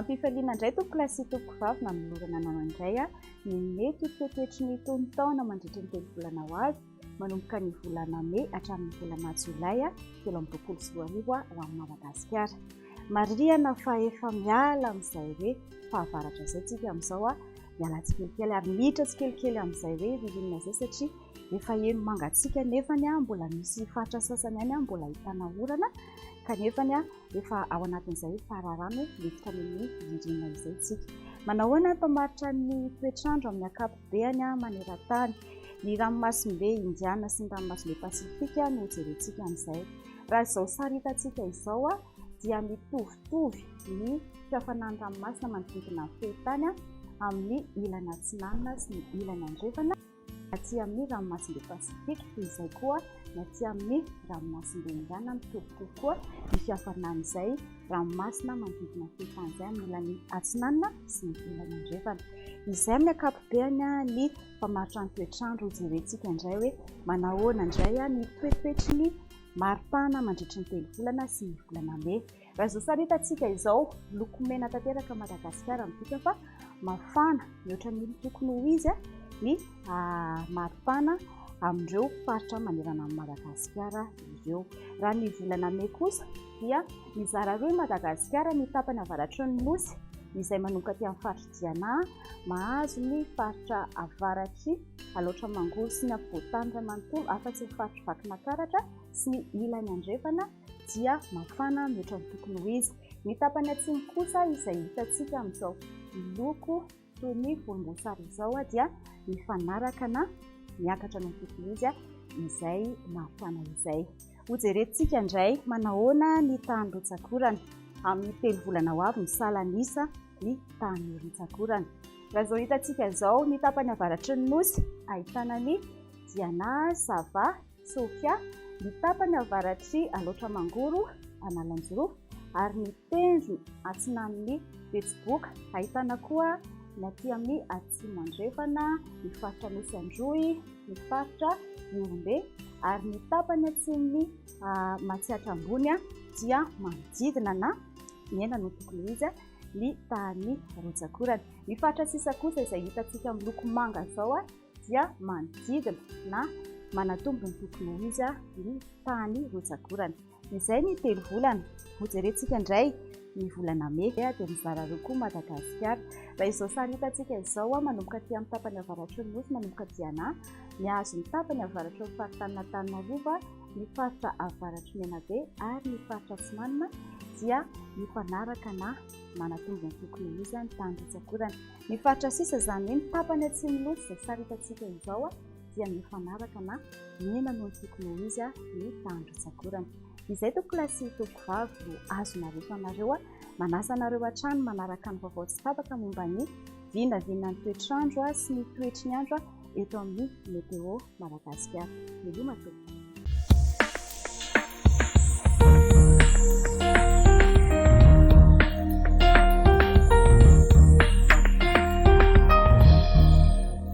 Ampifaliana indray tompokolahy sy tompokovavy nanolorana anao indray ny mety ho toetoetry ny tonon-taona mandritra ny telovolana ho avy, manomboka ny volana mey hatramin'ny volana jolay 2023 ho an'i Madagasikara. Marihana fa efa miala amin'izay hoe fahavaratra izay tsika amin'izao, miala tsikelikely ary miditra tsikelikely amin'izay hoe ririnina izay satria efa heno mangatsiaka nefany mbola misy faritra sasany ihany mbola ahitana orana kanefany efa ao anatin'izay hoe fararano miditra any amin'ny ririnina izay isika. Manao ahoana ny mpamaritra ny toetr'andro amin'ny ankapobeany maneran-tany? Ny ranomasimbe Indiana sy ny ranomasimbe Pasifika no hojerentsika amin'izay. Raha izao sary hitantsika izao dia mitovitovy ny fihafanan'ny ranomasina manodidina ny fehin-tany amin'ny ilany atsinanana sy ny ilany andrefana. aty amin'ny ranomasimbe Pasifika, toy izay koa ny aty amin'ny ranomasimbe Indiana, mitovitovy koa ny fiafanan'izay ranomasina manodidina ny fehintany izay amin'ny ilany atsinanana sy ny ilany andrefana. Izay amin'ny ankapobeany ny mpamaritra ny toetr'andro. Hojerentsika indray hoe manahoana indray ny toetoetry ny maripana mandritry ny telo volana sy ny volana mey. Raha izao sary hitantsika izao, loko mena tanteraka Madagasikara midika fa mafana mihoatra ny tokony ho izy ny maripana amin'ireo faritra manerana an'i Madagasikara ireo. Raha ny volana mey kosa dia mizara roa i Madagasikara, ny tapany avaratry ny nosy izay manomboka aty amin'ny faritr'i Diana, mahazo ny faritra avaratry Alaotra Mangoro sy ny afovoan-tany iray manontolo afa-tsy ny faritr'i Vakinankaratra sy ny ilany andrefana dia mafana mihoatra ny tokony ho izy. Ny tapany atsimo kosa izay hitantsika amin'izao loko toy ny volomboasary izao dia mifanaraka na miakatra noho ny tokony ho izy izay mafana izay. Hojerentsika indray manahoana ny tahan'ny rotsak'orana amin'ny telo volana ho avy misalan'isa ny tahan'ny rotsak'orana. Raha izao hitantsika izao ny tapany avaratry ny nosy ahitana ny Diana, Sava, Sofia, ny tapany avaratr'i Alaotra Mangoro, Analanjirofo, ary ny tendrony atsinanan'i Betsiboka. Ahitana koa ny aty amin'ny atsimo andrefana, ny faritra Anosy Androy, ny faritra Ihorombe, ary ny tapany atsimon'i Matsiatra Ambony dia manodidina na mihena no tokony ho izy ny tahan'ny rotsak'orana. Ny faritra sisa kosa izay hitantsika miloko manga izao dia manodidina na manatombo ny tokony ho izy ny tahan'ny rotsak'orana. Izay ny telo volana. Hojerentsika indray ny volana mey dia mizara roa koa Madagasikara. Raha izao sary hitantsika izao, manomboka aty amin'ny tapany avaratry ny nosy, manomboka Diana, mihazo ny tapany avaratry ny faritanin'Antananarivo, ny faritra avaratry Menabe ary ny faritra Atsinanana dia mifanaraka na manatombo ny tokony ho izy ny tahan'ny rotsak'orana. Ny faritra sisa, izany hoe ny tapany atsimo nosy izay sary hitantsika izao dia mifanaraka na mihena noho ny tokony ho izy ny tahan'ny rotsak'orana. Izay tompokolahy sy tompokovavy no azo naroso anareo. Manasa anareo hatrany manaraka ny vaovao tsy tapaka momba ny vinavinan'ny toetr'andro sy ny toetry ny andro eto amin'ny Météo Madagasikara. Veloma tompoko.